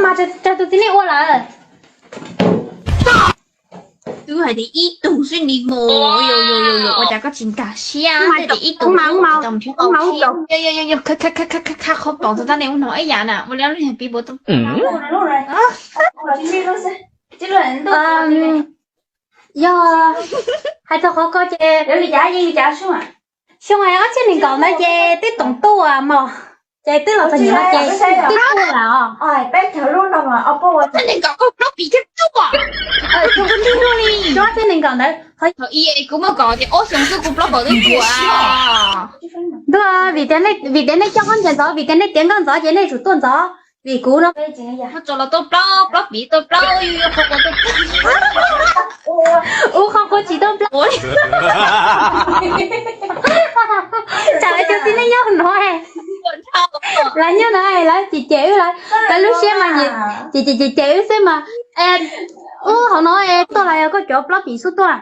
Mas rau tus txiv neej ua lawm. Twb hais tias ib tug xwb ni mos, ua cas koj tsis nkag siab, hais tias ib tug tsis tau. Kha qhov paum txog tab ne ub no ib yam na, ua li lub niag pib puas tau. Yog hais txog qhov ko ces xyoo ob txhiab nees nkaum ntawd ces twb toom tuaj mos, ces twb los txog nim no ces twb tuaj lawm os. Ob txhiab nees nkaum koj plaub pim thiaj tuaj. Xyoo kuv ntig luaj li, xyoo ob txhiab nees nkaum ntawd. Thaum i kuv muaj kaum ob xyoos xwb kuv plaub pim twb tuaj. Ntuj, vim tias nej coj khaub ncaws ntxov, vim tias nej tiav nkauj ntxov ces nej tsum tuaj ntxov. Vim kuv no, muab tso los tuaj plaub, plaub pim tuaj plaub, yus yog qhov quav tuaj plaub. Ub, qhov quav tsis tuaj plaub. Tsam lawv cov txiv neej nyob no, lawv nyob no lawv cem cem wb, lawv lub siab mas cem cem cem wb xwb mas. Ub, hauv no tuaj los yog koj cov plaub pim xub tuaj.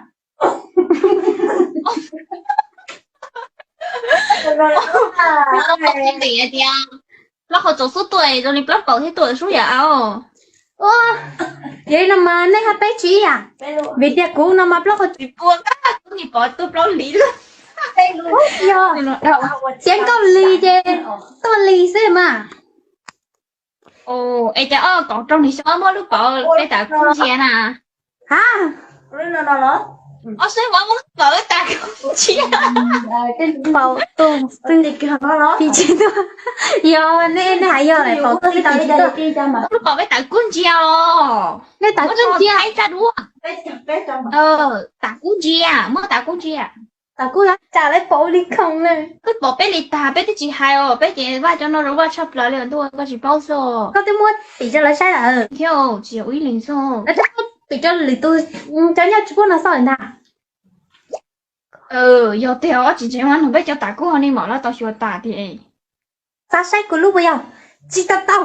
Tias plaub qhov tsaus xub tuaj zoo li plaub paum thiab tuaj sub yam au. Yog li no mas nej hab peb tsis ib yam, vim tias kuv no mas plaub qhov tsis pua, kuv nim pom tuaj plaub li lawm. Yog tiav nkauj li ces tuaj li xwb mas. Es cas ob kaum rau nim xyoo muab lub paum peb tas kub ntsia na? Ha, ob xyoo muab lub paum peb tas kub ntsia. Paum tu xwb, yog nej hais yog lawm paum tu tsis tau. Lub paum peb tas kub ntsia os. Nej tas kub ntsia. Tas kub ntsia, muab tas kub ntsia. Tas kub tsam lawv pom ua li khoom na. Twb pom peb li tag peb twb tsis hais os, peb ces Vaj cov no zoo Vaj tshaj plaws li ntuj, koj tsis paub xwb. Koj twb muab tim rau lawv saib lawm thiab, tsis yog ua ib leeg xwb. Lawv twb muab tim rau lwm tus cov nyob tsis pub no xwb ntag. Yog tiag os, tsis ntseeg mas nug peb cov tas kub ho nej mam li tau xyuas tas tiag. Xav saib kuv lub puas yog? Tsis tau tau.